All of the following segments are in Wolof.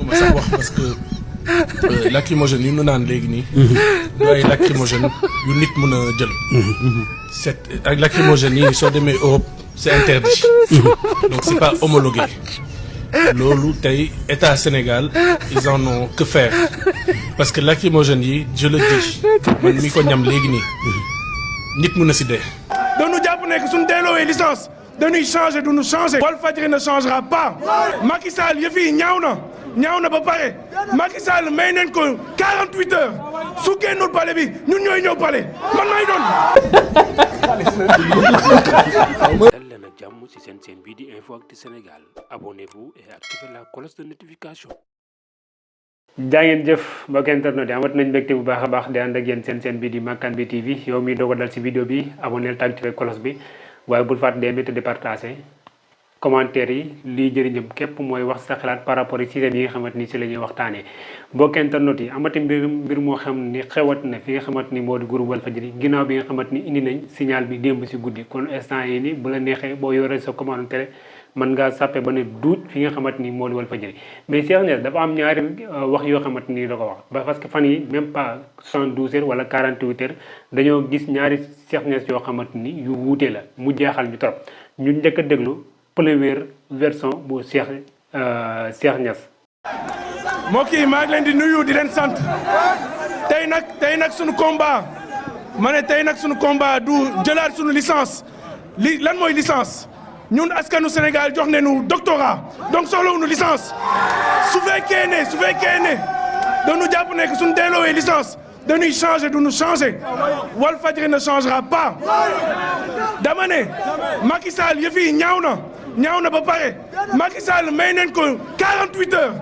neexuma sax wax parce que lacrymogène yi ñu naan léegi nii. du ay lacrymogène yu nit mën a jël. c'est ak lacrymogène yi soo demee Europe c'est interdit. donc c'est pas homologué. loolu tey état Sénégal ils en ont que faire parce que lacrymogène yi je le dis man mi ko ñam léegi nii nit mën a si dee. dañu jàpp ne que suñu delloowee licence dañuy changer du ñu changer. Walfadjri ne changera pas. Macky Sall yëf yi ñaaw na ba pare Macky Sall may nañ ko 48 heures su génnul palais bi ñun ñooy ñëw palais man may doon. dal leen ak jàmm ci seen chaîne bii di InfoActu Sénégal abonnez-vous et activez la cloche de notification. jaa ngeen jëf mbokk internet yi amat nañ mbégte bu baax a baax di ànd ak yéen seen chaîne bii di Makane bi TV yow mi doog a dal ci vidéo bi abonné te activé cloche bi waaye bul fàtte d'aimer te di partager commentaire yi lii jëriñam képp mooy wax sa xalaat par rapport ak sujet yi nga xamante ni ci la ñuy waxtaanee mbokk internet yi amati mbir moo xam ni xewat na fi nga xamante ni moo di groupe Walfadjri ginnaaw bi nga xamante ni indi nañ signal bi démb ci guddi kon instant yi ni bu la neexee boo yoree sa commentaire mën ngaa sàppe ba ne duut fi nga xamante ni moo di Walfadjri mais Cheikh Niass dafa am ñaari wax yoo xamante ni da ko wax ba parce que fan yi même pas 72 heures wala 48 heures dañoo gis ñaari Cheikh Niass yoo xamante ni yu wuute la mu jaaxal ñu trop ñu njëkk a déglu première version bu Cheikh Niass. mbokk yi maa ngi leen di nuyu di leen sant tey nag sunu combat ma ne tey nag sunu combat du jëlaat sunu licence lan mooy licence ñun askanu Sénégal jox nañu doctorat donc soxlawuñu licence su fekkee ne dañu jàpp ne que suñu delloowee licence dañuy changer du ñu changer Walfadjri ne changera pas dama ne Macky Sall yëf yi ñaaw na ba pare Macky Sall may nañ ko 48 heures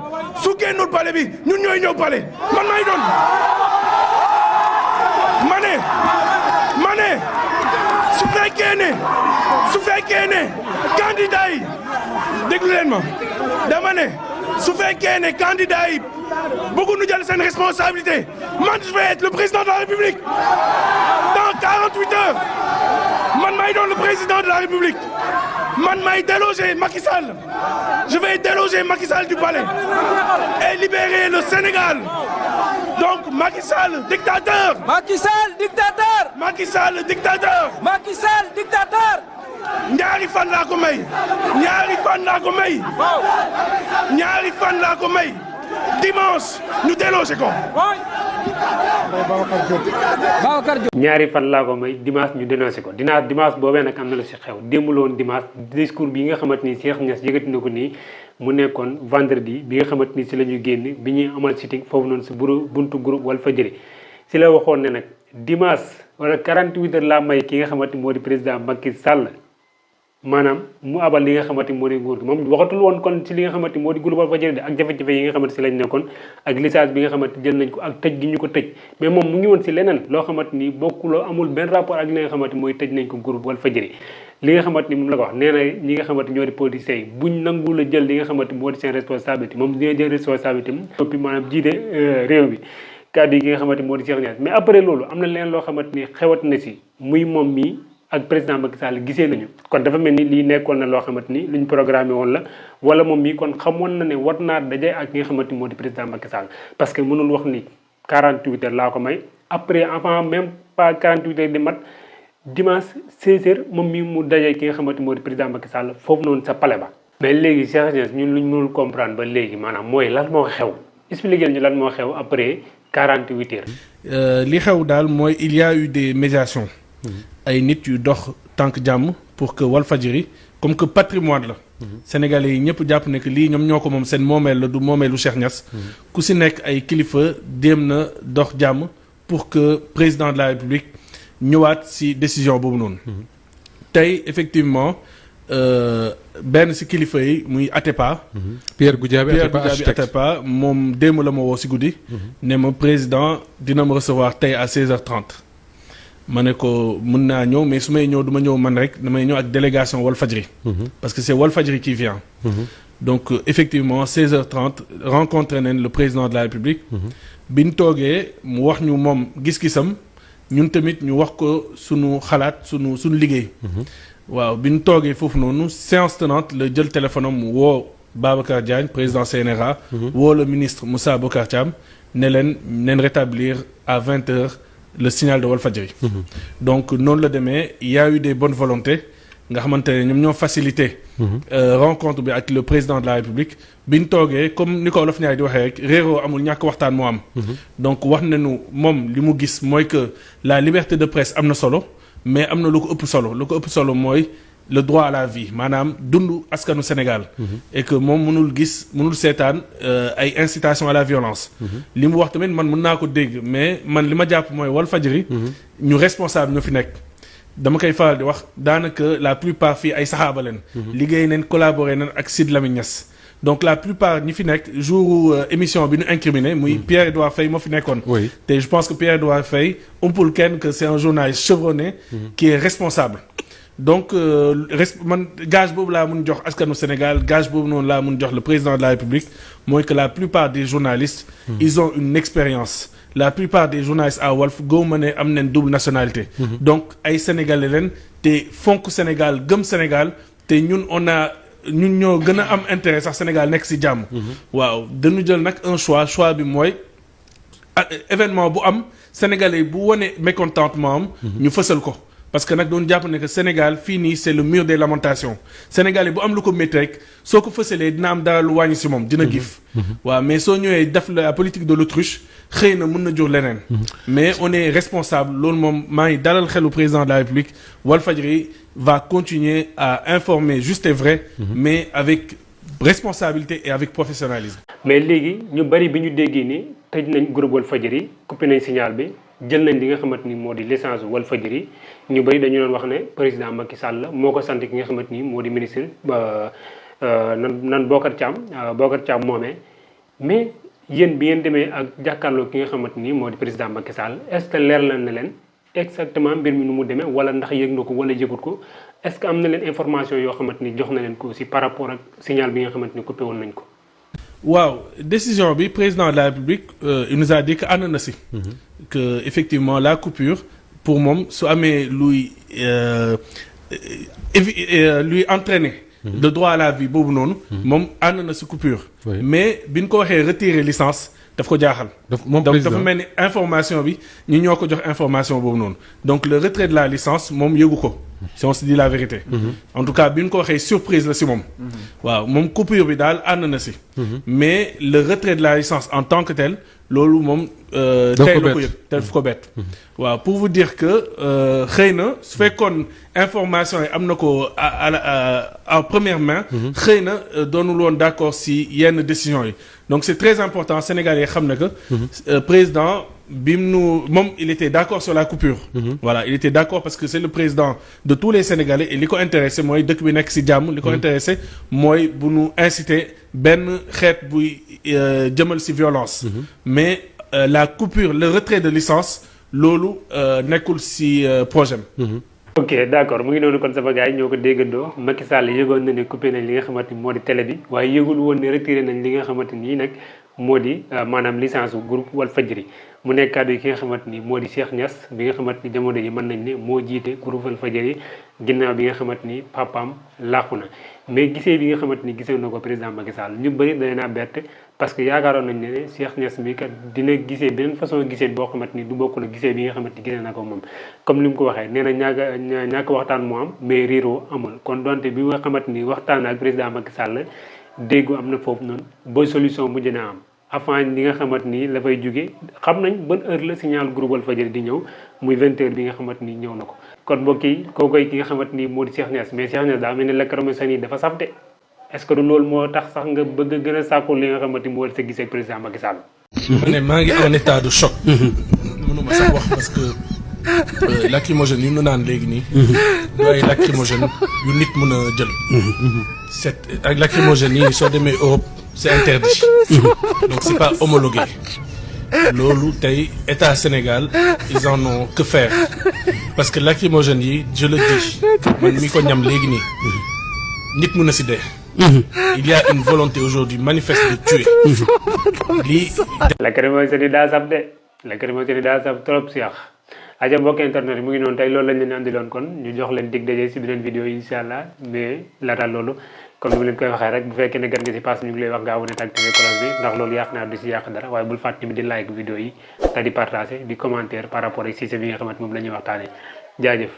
su génnul palais bi ñun ñooy ñëw palais man may doon ma ne su fekkee ne candidat yi déglu leen ma dama ne su fekkee ne candidat yi bëgguñu jël seen responsabilité man je vais être le président de la République dans 48 heures man may doon le président de la République man may déloger Macky Sall je vais déloger Macky Sall du palais et libérer le Sénégal donc Macky Sall dictateur. Macky Sall dictateur. Macky Sall dictateur. Macky Sall dictateur. ñaari fan laa ko may dimanche ñu déloger ko. Babacar Diop. ñaari fan laa ko may dimanche ñu dénoncé ko dimanche boobee nag am na lu ci xew démb la woon dimanche discours bi nga xamante ni Cheikh Niass yëkkati na ko nii mu nekkoon vendredi bi nga xamante ni ci la ñuy génn bi ñuy amal sitting foofu noonu ci buntu groupe Walfadjri ci la waxoon ne nag dimanche wala 48 heures laa may ki nga xamante ni moo di président Macky Sall maanaam mu abal li nga xamante ni moo di nguur gi moom waxatul woon kon ci li nga xamante ni moo di groupe Walfadjri ak jafe-jafe yi nga xamante ci lañ nekkoon ak licence bi nga xamante jël nañ ko ak tëj gi ñu ko tëj mais moom mu ngi woon ci leneen loo xamante ni bokkuloo amul benn rapport ak li nga xamante mooy tëj nañ ko groupe Walfadjri li nga xamante ni moom la ko wax nee na ñi nga xamante ñoo di politiciens yi buñ nangu la jël li nga xamante moo di seen responsabilité moom dina jël responsabilité am noppi maanaam jiite réew bi kàddu yi nga xamante moo di Cheikh Niass mais après loolu am na leen loo xamante ni xewat na ci muy moom mii ak président Macky Sall gisee nañu kon dafa mel ni lii nekkoon na loo xamante ni luñ programmé woon la wala moom mii kon xamoon na ne war naa daje ak ki nga xamante ni moo di président Macky Sall parce que mënul wax ni 48 heures laa ko may après avant même pas 48 heures di mat dimanche 16 heures moom mii mu daje ki nga xamante ni moo di président Macky Sall foofu noonu sa palais ba. mais léegi Cheikh Niass ñun luñ mënul comprendre ba léegi maanaam mooy lan moo xew expliquer ñu lan moo xew après 48 heures. li xew daal mooy il y a eu des médiations. ay nit yu dox tànk jàmm pour que Walfadjri comme que patrimoine la. Sénégalais yi ñëpp jàpp ne que lii ñoom ñoo ko moom seen moomeel la du moomeelu Cheikh Niass. ku si nekk ay kilifa déem na dox jàmm pour que président de la République ñëwaat si décision boobu noonu. tey effectivement benn si kilifa yi muy Atepa. Pierre Goudiaby Atepa moom démb la ma woo si guddi. ne ma président dina ma recevoir tey à 16h30. ma ne ko mën naa ñëw mais su may ñëw du ma ñëw man rek damay ñëw ak délégation Walfadjri. parce que c'est Walfadjri qui vient. donc effectivement 16h30 rencontré nañ le président de la République. bi ñu toogee mu wax ñu moom gis-gisam ñun tamit ñu wax ko sunu xalaat sunu liggéey. waaw bi ñu toogee foofu noonu séance tenante la jël téléphone am mu woo Babacar Diagne président CNRA. woo le ministre Moussa Bocar Thiam ne leen rétablir à 20h le signal de Walfadjri. donc noonu la demee il y a eu des bonnes volontés nga xamante ne ñoom ñoo facilité. rencontre bi ak le président de la République bi ñu toogee comme ni ko Wolof Njaay di waxee rek réeroo amul ñàkk waxtaan moo am. donc wax nañu moom li mu gis mooy que la liberté de presse am na solo mais am na lu ko ëpp solo mooy. le droit à la vie maanaam dund askanu Sénégal. et que moom mënul seetaan ay incitation à la violence. li mu wax tamit man mën naa ko dégg mais man li ma jàpp mooy Walfadjri ñu responsable ñu fi nekk. dama koy faral di wax daanaka la plupart fii ay saxaaba leen. liggéey nañ collaboré nañ ak Sidy Lamine Niass. donc la plupart ñi fi nekk jour émission bi ñu incriminé muy Pierre-Edouard Faye moo fi nekkoon. te je pense que Pierre-Edouard Faye umpul kenn que c'est un journaliste chevronné qui est responsable. donc man gage boobu laa mun jox askanu Sénégal gage boobu noonu laa mun jox le président de la République mooy que la plupart des journalistes ils ont une expérience la plupart des journalistes à Walf góobu ne am nañ double nationalité donc ay sénégalais leen te fonk Sénégal gëm Sénégal te ñun ñoo gën a am intérêt sax Sénégal nekk ci jàmm waaw dañu jël nag un choix bi mooy événement bu am sénégalais bu wone mécontentement am ñu fësal ko parce que nag doon jàpp ne que Sénégal fii nii c'est le mur des lamentations Sénégalais bu am lu ko métti rek soo ko fësalee dina am dara lu wàññi ci moom dina gif waaw mais soo ñëwee def la politique de l'autruche xëy na mën na jur leneen mais on est responsable loolu moom maa ngi dalal xelu président de la République Walfadjri va continuer à informer juste et vrai mais avec responsabilité et avec professionnalisme. mais léegi ñu bari bi ñu déggee ni tëj nañ groupe Walfadjri coupé nañ signal bi jël nañ li nga xamante ni moo di licence Walfadjri ñu bari dañu doon wax ne président Macky Sall moo ko sant ki nga xamante ni moo di ministre nan Bocar Thiam moomee mais yéen bi ngeen demee ak jàkkaarloo ki nga xamante ni moo di président Macky Sall est-ce que leer na leen exactement mbir mi nu mu demee wala ndax yëg na ko wala yëgut ko est-ce que am na leen information yoo xamante ni jox na leen ko aussi par rapport ak signal bi nga xamante ni coupé woon nañ ko. waaw décision bi président de la République il nous a dit que ànd na si. que effectivement la coupure pour moom su amee luy entraîner. le droit à la vie boobu noonu. moom ànd na si coupure. mais bi ñu ko waxee retirer licence daf ko jaaxal. donc dafa mel ni information bi ñu ñoo ko jox information boobu noonu donc le retrait de la licence moom yëgu ko. si on se dit la vérité. en tout cas bi ñu ko waxee surprise la si moom. waaw moom coupure bi daal ànd na si. mais le retrait de la licence en tant que tel loolu moom. tey la ko yëg daf ko bett. waaw pour vous dire que xëy na su fekkoon information yi am na ko en première main. xëy na doonul woon d'accord si yenn décisions yi donc c'est très important Sénégal yi xam na que. président. moom il était d'accord sur la coupure. voilà il était d'accord parce que c'est le président de tous les Sénégalais et li ko intéressé mooy dëkk bi nekk ci jàmm. li ko intéressé mooy bu nu inciter benn xeet buy jëmal ci violence. mais la coupure le retrait de licence loolu nekkul ci projet am. ok d'accord mu ngi noonu kon sama gars yi ñoo ko déggandoo Macky Sall yëgoon na ne coupé nañ li nga xamante ni moo di télé bi waaye yëgul woon ne retiré nañ li nga xamante ni nag moo di maanaam licence bu groupe Walfadjri mu nekk kàddu yi ki nga xamante ni moo di Cheikh Niass bi nga xamante ni jamono yi mën nañ ne moo jiite groupe Walfadjri ginnaaw bi nga xamante ni papaam làqu na mais gisee bi nga xamante ni gisee na ko président Macky Sall ñu bëri dañ naa bett parce que yaakaaroon nañ ne Cheikh Niass mi kat dina gisee beneen façon gisee boo xamante ni du bokk la gisee bi nga xamante ni gisee na ko moom comme ni mu ko waxee nee na ñàkk waxtaan moo am mais riiroo amul kon donte bi nga xamante ni waxtaan ak président Macky Sall déggu am na foofu noonu ba solution mujj na am avant li nga xamante ni la fay jóge xam nañ ban heure la signal groupe Walfadjri di ñëw muy 20h bi nga xamante ni ñëw na ko kon mbokk yi kookoy ki nga xamante ni moo di Cheikh Niass mais Cheikh Niass daa mel ni lacrymogène yi dafa saf de est-ce que du loolu moo tax sax nga bëgg a gën a sàkku li nga xamante ni moo di sa gisee ak président Macky Sall. ne maa ngi en état de choc. mënuma sax wax parce que lacrymogène yu ñu naan léegi nii. du ay lacrymogène yu nit mën a jël. ak lacrymogène yi soo demee Europe c'est interdit. donc c'est pas homologué. loolu tey état Sénégal ils en ont que faire parce que lacrymogène yi je le dis man mi ko ñam léegi nii nit mën na si dee. il y a une volonté aujourd'hui manifeste de tuer. lii. lacrymogène yi daa saf de lacrymogène yi daa saf trop Cheikh. aja mbokk internet yi mu ngi noonu tey loolu lañ leen andiloon kon ñu jox leen dig daje si beneen vidéo incha allah mais laata loolu comme ni ma leen koy waxee rek bu fekkee ne gan nga si pass ñu ngi lay wax nga abonné te activé cloche bi ndax loolu yàq naa du si yàq dara waaye bul fàtte tamit di like vidéo yi te di partager di commentaire par rapport ak sujet bi nga xamante moom la ñuy waxtaanee jaajëf